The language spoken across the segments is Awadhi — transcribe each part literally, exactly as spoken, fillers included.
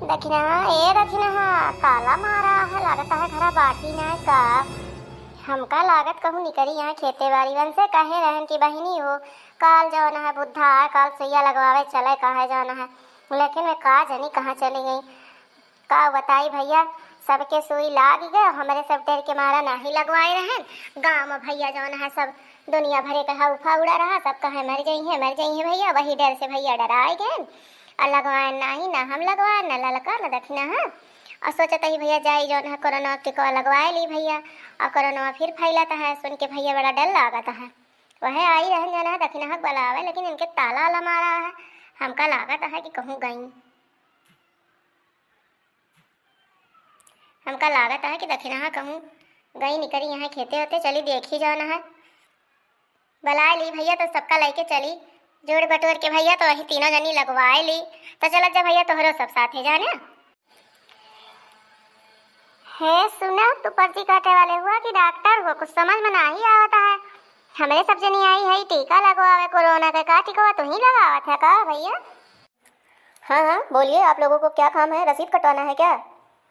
दखिनहा, ए दखिनहा, ताला मारा है, लागत है घरा बाटी ना का। हमका लागत कहूँ निकरी यहाँ खेते बारी। वनसे कहे रहन कि बहिनी हो, काल जौन है बुद्धा है, काल सुइया लगवावे चले कहे जौन है, लेकिन मैं का जनी कहाँ चली गई। का बताई भैया, सबके सुई लाग गए, हमरे सब डर के मारा नाही लगवाए रहन। गाँव में भैया जौन है सब दुनिया भरे का हौफा उड़ा रहा, सब कहे मर जइहैं, मर जइहैं भैया, वही डर से भैया डराए गए। आ लगवाए नाही, ना हम लगवाए, ना ललका, ना दखिनहा। और सोचत ही भैया जाई जौन है कोरोना टिकवा लगवाए ली भैया, और कोरोना फिर फैलत है, सुन के भैया बड़ा डर लागत है। वह आई रहन जौन है दखिनहा के बुलावे, लेकिन इनके ताला वाला मारा है, हमका लागत है कि कहूँ गई। हमका लागत है कि दखिनहा कहूँ गई निकरी यहाँ खेते होते, चली देखी जौन है। बुलाए ली भैया तो सबका लेके चली, जोड़ बटोर के भैया तो वही तीनों जनी लगवाए ली। तो चलत जा भैया तोहरो सब साथे जाने। हे सुना, तू पर्ची काटे वाले हुआ कि डॉक्टर हुआ, कुछ समझ में नाही आवत है। हमरे सब जनी आई है टीका लगवावे कोरोना के, का टीका तू ही लगावत है का भैया? हाँ हाँ, बोलिए, आप लोगों को क्या काम है? रसीद कटवाना है क्या?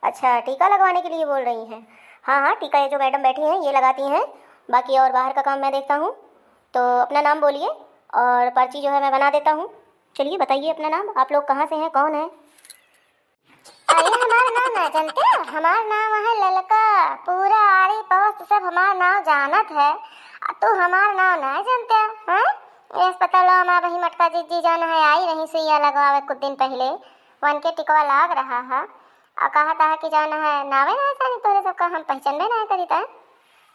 अच्छा, टीका लगवाने के लिए बोल रही हैं। हाँ हाँ, टीका ये जो मैडम बैठी हैं ये लगाती हैं, बाकी और बाहर का काम मैं देखता हूँ। तो अपना नाम बोलिए और पर्ची जो है मैं बना देता हूँ। चलिए बताइए अपना नाम, आप लोग कहाँ से हैं, कौन है? अरे हमार नाम ना जानते, हमार नाम है ललका, पूरा आड़ी पड़ोस सब हमार नाम जानत है। आ तू हमार नाम ना जानते, हाँ? ये अस्पताल में हमार वही मटका जिज्जी जौन है आई रही सुइया लगवावे कुछ दिन पहले, वनके टिकवा लाग रहा है। आ कहत है कि जौन है नावे ना जानी तोहरे सबका, हम पहचानबे ना करी ता।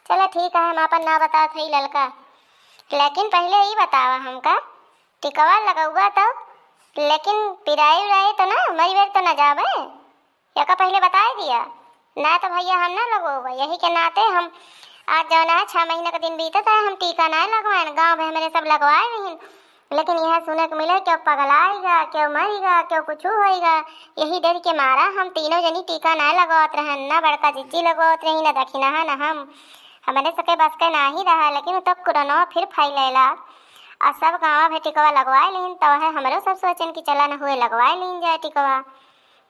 चला ठीक है, हम आपन नाम बतावत हई ललका, लेकिन पहले ई बतावा हमका, टिकवा लगउबा तो, लेकिन पिराई उराई तो ना, मरी बर तो ना जाबे? एका पहले बताए दिया, ना तो भैया हम ना लगउबा। यही के नाते हम आज जौन है छह महीना का दिन बीतत है, हम टीका ना लगवाएन। गाँव में हमरे सब लगवाए रहीन, लेकिन यह सुने के मिले केहू पगलाइगा, केहू मरिगा, केहू कुछ होइगा। यही डर के मारा हम तीनों जनी टीका ना लगवात रहन, ना बड़का जिज्जी लगवात रही, ना दखिनहा, ना हम। हमरे सबके बस के नाही रहा, लेकिन उ तब कोरोना फिर फैलेला। आ सब गाँव में टिकवा लगवाए लीन, तो है हमरो सब सोचेन कि चला न हुए लगवाए लीन जाए टिकवा।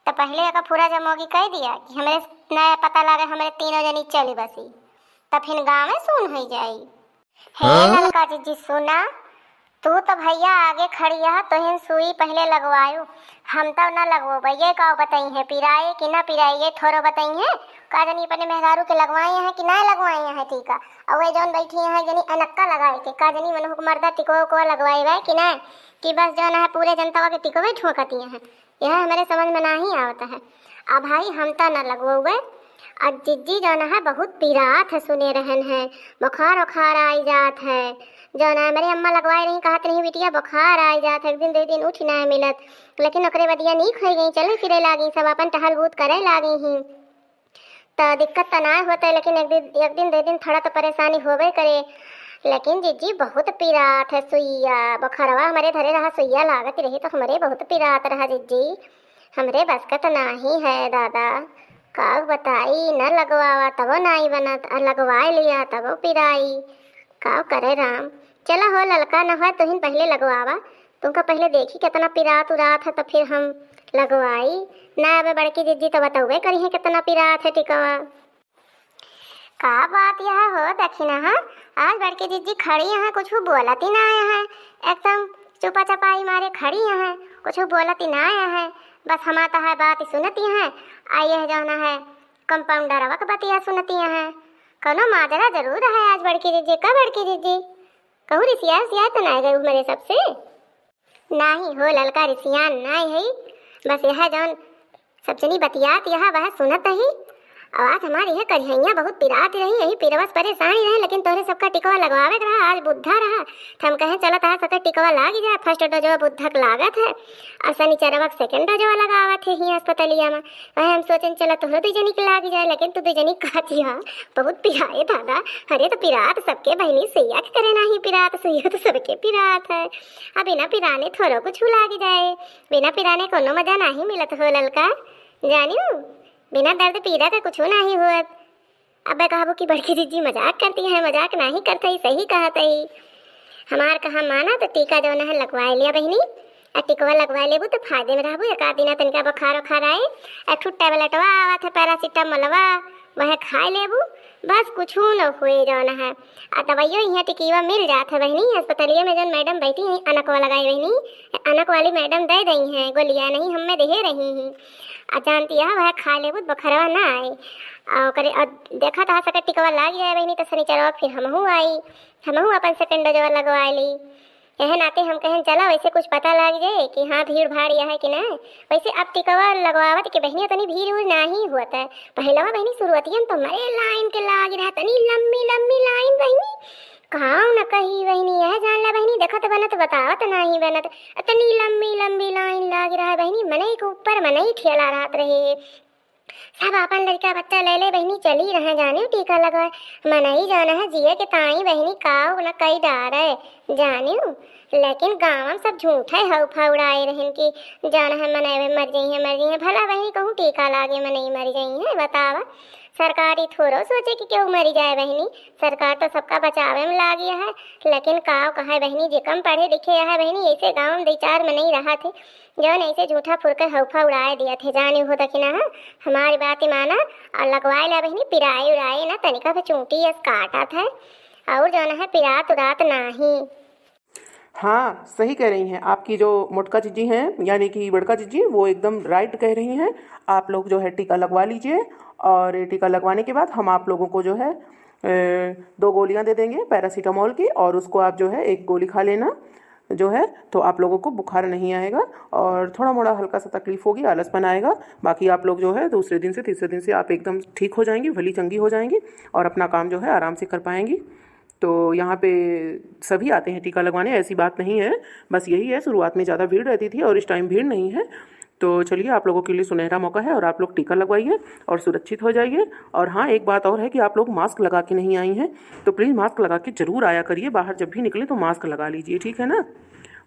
तो पहले एका पूरा जमोगी कह दिया कि हमरे ना पता लागे, हमरे तीनों जनी चली बसी, तो फिर गाँव में सुन हो जाई। हे हाँ? ललका जिज्जी सुना, तू तो भैया आगे खड़ी है, तोहिन सुई पहले लगवायु, हम तो ना लगवो। भैया का बताई है, पिराए कि ना पिराए, ये थोड़ो बताई है। का जनी अपने मेहरारू के लगवाए हैं कि ना लगवाए हैं टीका? और वे जौन बैठी हैं जनी अनक्का लगाए के, का जनी मनहु के मर्दा टिकवा उकवा लगवाए बा कि ना, कि बस जौन है पूरे जनता के टिकवे ठोकती हैं। यह हमरे समझ में नाही आवत है। आ भाई हम त न लगवउबे। आ जिज्जी जौन है बहुत पिरात है, सुने रहन है, बुखार उखार आई जात है। जौन है हमरे अम्मा लगवाए रही, कहत रही बिटिया बुखार आई जात है, एक दिन दो दिन उठ ना मिलत, लेकिन ओकरे बदिया नीक हो गई, चले फिरे लागी, सब अपन टहल बूत करे लागी ही। त दिक्कत त ना होते, लेकिन एक दिन, एक दिन दो दिन थोड़ा तो परेशानी होबे करे। लेकिन जिज्जी बहुत पिरात है सुइया, बुखारवा हमरे धरे रहा, सुइया लागत रही तो हमरे बहुत पिरात रहा जिज्जी, हमरे बस का तो नाही है दादा। का बताई, न लगवावा तबो नाही बनत, और लगवाए लिया तबो पिराई। का करे राम। चला हो ललका, न हो तुहिन पहले लगवावा, तुमका पहले देखी कितना पिरात उरात है, तो फिर हम लगवाई। ना अबे बड़की जिज्जी तो बतउबे करी है कितना पिरात है टिकवा। का बात यह हो दखिनहा, आज बड़की जिज्जी खड़ी यहाँ, कुछ बोलत ही ना आया है, एकदम चुपा चपाई मारे खड़ी यहाँ, कुछ बोलत ही ना आया है, बस हमार तहार बात ही सुनती हैं। आ यह जौन है कंपाउंडरवा के बतिया सुनती हैं, कौनो माजरा जरूर है आज बड़की जिज्जी। का बड़की जिज्जी, कहूँ रिसिया उसिया तो ना गए हमरे सबसे? नाही हो ललका, रिसियान नाही है, बस यह जौन सब जनी बतियात यह वह सुनत ही। और आज हमार यह करिहैया बहुत पिरात रही, यही पिरवस परेशानी रहे, लेकिन तोहरे सबका टिकवा लगवावे के रहा, आज बुद्धा रहा, तो हम कहें चला तहार सबका टिकवा लाग जाए, फर्स्ट डोजवा बुद्धा के लागत है, और शनिचरवा के सेकंड डोजवा लगावत है ही अस्पतालिया में। वह हम सोचेन चला तोहरो दू जनी के लाग जाए, लेकिन तू दू जनी कहत ही हाँ, बहुत पिराए दादा। अरे तो पिरात सबके बहिनी, सुइया के करे नाही पिरात, सुइया तो सबके पिरात है। अब बिना पिराने थोड़ो कुछ लाग जाए, बिना पिराने कोनो मजा नाही मिलत हो ललका, जानियो, बिना दर्द पीड़ा के कुछ नाही होत। अबे कहबो कि बड़की जिज्जी मजाक करती है, मजाक नाही करत ही, सही कहत ही। हमार कहा माना तो टीका जौन है लगवाए लिया बहिनी, आ टिकवा लगवाइ लेबू त फायदे में रहबू। एक आध दिना तनिका बुखार उखार आए, एक ठो टेबलेटवा आवत है पैरासिटामोलवा, वह खाइ लेबू, बस कुछू न होए जौन है। आ दवाइयो इहाँ टिकिवा मिल जात है बहिनी, अस्पतालिया में जौन मैडम बैठी हैं अनकवा लगाए बहिनी, अनक वाली मैडम दइ दई हैं गोलिया, नहीं हमें देहे रही हैं। आ जानती है वह खाइ लेबू त बुखारवा ना आए। आ ओकरे, आ देखत हा सके टिकवा लाग जाए बहिनी त सनिचरवा फिर हमहू आई, हमहू अपन सेकंड डोजवा लगवाइ ली। एह नाते हम कहेन, चला, वैसे कुछ पता लाग जाए कि हाँ, भीड़ भाड़ यह है कि ना। वैसे अब टिकवा लगवावत के बहिनी, तनी भीड़ उड़ नाही होत है। पहिलवा बहिनी, शुरुआतियन तो मरे लाइन के लाग रहा, तनी लम्बी लम्बी लाइन बहिनी, काव न कही बहिनी, यह जान ला बहिनी, देखत बनत बतावत नाही बनत, तनी लम्बी लम्बी लाइन लाग रहा बहिनी, मनई के ऊपर मनई ठेला रहत रहे। सब आपन लड़का बच्चा ले ले बहिनी चली रहे जानियो टीका लगवाए। मनई जौन है जिए के ताई बहिनी काव न कई डारे जानियो। लेकिन गाँव में सब झूठे हौफा उड़ाए रहन कि जौन है मनई मर जइहैं, मर जइहैं। भला बहिनी कहूँ टीका लागे मनई मर जइहैं, बतावा। सरकार ई थोड़ो सोचे कि केहू मरी जाए बहिनी। सरकार तो सबका बचावे में लागी है, लेकिन काव कहे बहिनी, जे कम पढ़े लिखे है बहिनी, ऐसे गाँव में दो चार मनई रहत है, जौन ऐसे झूठा फुरके हौफा उड़ाए दिया थे, जानी हो दखिना है, हमारी बात माना और लगवाए ला बहिनी, पिराए उराए ना, तनिका भी चूंटी अस काटत है और जौन है पिरात उरात नाही। हाँ, सही कह रही हैं। आपकी जो मोटका जिज्जी हैं, यानी कि बड़का जिज्जी, वो एकदम राइट कह रही हैं। आप लोग जो है टीका लगवा लीजिए और टीका लगवाने के बाद हम आप लोगों को जो है, अ, दो गोलियां दे देंगे पैरासिटामोल की और उसको आप जो है एक गोली खा लेना जो है, तो आप लोगों को बुखार नहीं आएगा और थोड़ा मोड़ा हल्का सा तकलीफ होगी, आलसपन आएगा। बाकी आप लोग जो है दूसरे दिन से, तीसरे दिन से आप एकदम ठीक हो जाएंगी, भली चंगी हो जाएंगी और अपना काम जो है आराम से कर पाएंगी। तो यहाँ पे सभी आते हैं टीका लगवाने, ऐसी बात नहीं है। बस यही है, शुरुआत में ज़्यादा भीड़ रहती थी और इस टाइम भीड़ नहीं है। तो चलिए, आप लोगों के लिए सुनहरा मौका है और आप लोग टीका लगवाइए और सुरक्षित हो जाइए। और हाँ, एक बात और है कि आप लोग मास्क लगा के नहीं आई हैं, तो प्लीज मास्क लगा के जरूर आया करिए, बाहर जब भी निकलें तो मास्क लगा लीजिए, ठीक है ना।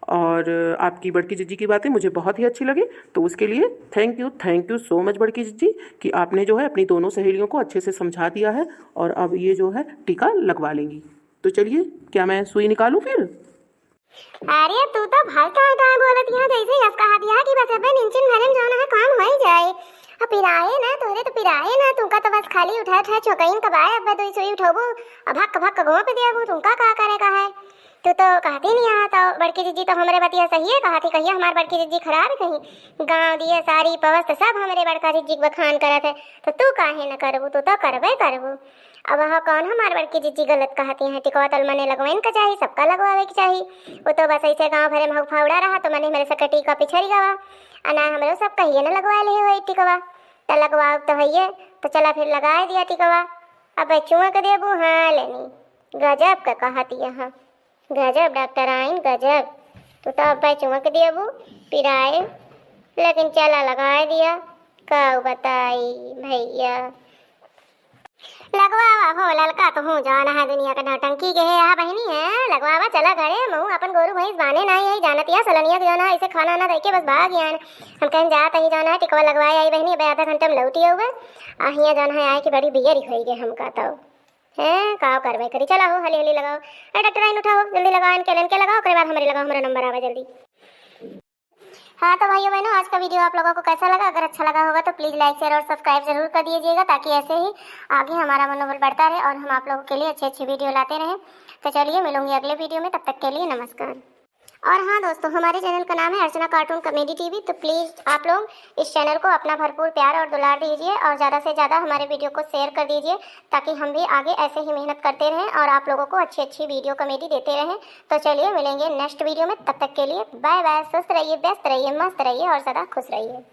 और आपकी बड़की जिज्जी की बातें मुझे बहुत ही अच्छी लगी, तो उसके लिए thank you, thank you so much बड़की जिज्जी, कि आपने जो है अपनी दोनों सहेलियों को अच्छे से समझा दिया है और अब ये जो है टीका लगवा लेंगी। तो चलिए, क्या मैं सुई निकालूं फिर? अरे तू तो भाई का का बोलत यहाँ, जैसे यस कहा दिया कि बस अबे इंचिन भरे में जौन है काम हो ही जाए। अब पिराए ना तोहरे, तो पिराए ना, तुमका तो बस खाली उठा उठा चौकइन कबाए, अबे दो सुई उठोबू, अब भक्क भक्क घोंप देबू, तुमका का करे का है? तू तो कहती नहीं यहाँ, तो बड़की जिज्जी तो हमरे बतिया सही है कहती, कहिया हमार बड़की जिज्जी खराब है कहीं? गाँव दिए सारी पवस्त सब हमरे बड़का जिज्जी के बखान करत है, तो तू काहे न करबू? तू तो करबे करबू। अब वह कौन हमार बड़की जिज्जी गलत कहती हैं? टिकवा तल मने लगवाइन का चाही, सबका लगवावे के चाही। वो तो बस ऐसे गाँव भरे में हौफा उड़ा रहा, तो मने हमरे सके टीका पिछड़ी गवा। आ ना हमरो सब कहिए न लगवा ले हो टिकवा, तो लगवाओ तो हइये, तो चला फिर लगाए दिया टिकवा। अब चुआ के देबू, हाँ लेनी, गजब का कहती यहाँ। गजब डॉक्टर आइन, गजब। तू तो अब्बे चुमक दियबू, पिराए, लेकिन चला लगाए दिया। का बताई भैया। लगवावा हो ललका, तो हूँ जौन है दुनिया का नौटंकी के है, यहाँ बहिनी है, लगवावा, चला घरे, महू अपन गोरू भैंस बाने नाही है, जानत या सलनिया के जौन है, ऐसे खाना ना दे के बस भाग यान। हम कहेन जात ही जौन है, टिकवा लगवाए आई बहिनी, अबे आधा घंटा में लौटी आउबे। आ हियाँ जौन है, आए के बड़ी बियरी होई गे हमका तो। हैं, का करबे करी? चला हो, हली हली लगाओ। अरे डॉक्टर आइन उठाओ, जल्दी लगाओ, इनके, इनके लगाओ, ओकरे बाद हमरे लगाओ, हमरे नंबर आवे जल्दी। हाँ तो भाइयों बहनों, आज का वीडियो आप लोगों को कैसा लगा? अगर अच्छा लगा होगा तो प्लीज लाइक, शेयर और सब्सक्राइब जरूर कर दीजिएगा, ताकि ऐसे ही आगे हमारा मनोबल बढ़ता रहे और हम आप लोगों के लिए अच्छी अच्छी वीडियो लाते रहें। तो चलिए मिलूंगी अगले वीडियो में, तब तक के लिए नमस्कार। और हाँ दोस्तों, हमारे चैनल का नाम है अर्चना कार्टून कॉमेडी टीवी, तो प्लीज आप लोग इस चैनल को अपना भरपूर प्यार और दुलार दीजिए और ज़्यादा से ज़्यादा हमारे वीडियो को शेयर कर दीजिए, ताकि हम भी आगे ऐसे ही मेहनत करते रहें और आप लोगों को अच्छी अच्छी वीडियो कॉमेडी देते रहें। तो चलिए मिलेंगे नेक्स्ट वीडियो में, तब तक के लिए बाय बाय, स्वस्थ रहिए, व्यस्त रहिए, मस्त रहिए और सदा खुश रहिए।